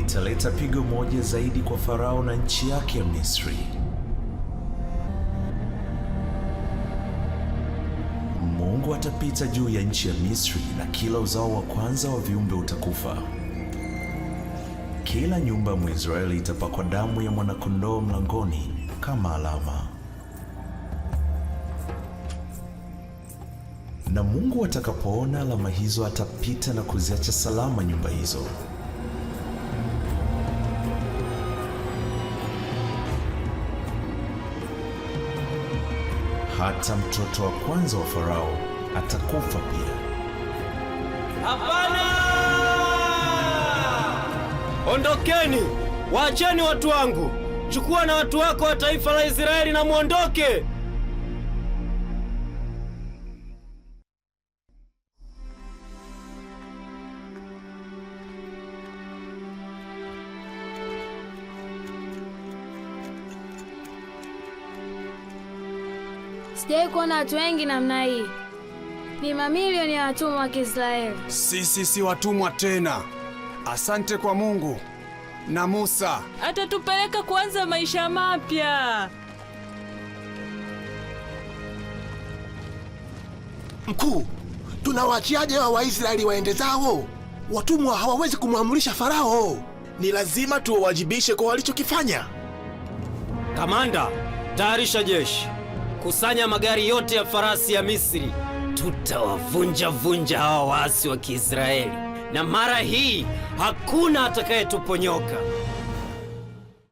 Nitaleta pigo moja zaidi kwa Farao na nchi yake ya Misri. Mungu atapita juu ya nchi ya Misri na kila uzao wa kwanza wa viumbe utakufa. Kila nyumba ya Mwisraeli itapakwa damu ya mwanakondoo mlangoni kama alama. Na Mungu atakapoona alama hizo atapita na kuziacha salama nyumba hizo. Hata mtoto wa kwanza wa Farao atakufa pia. Hapana! Ondokeni, waacheni watu wangu. Chukua na watu wako wa taifa la Israeli na muondoke. Sijawahi kuona watu wengi namna hii. Ni mamilioni ya watumwa wa Kiisraeli. Sisi si watumwa tena. Asante kwa Mungu na Musa. Atatupeleka kuanza maisha mapya. Mkuu, tunawaachiaje hawa Waisraeli waende zao? Watumwa hawawezi kumwamrisha Farao. Ni lazima tuwawajibishe kwa walichokifanya. Kamanda, tayarisha jeshi. Kusanya magari yote ya farasi ya Misri. Tutawavunja vunja hawa waasi wa Kiisraeli, na mara hii hakuna atakayetuponyoka.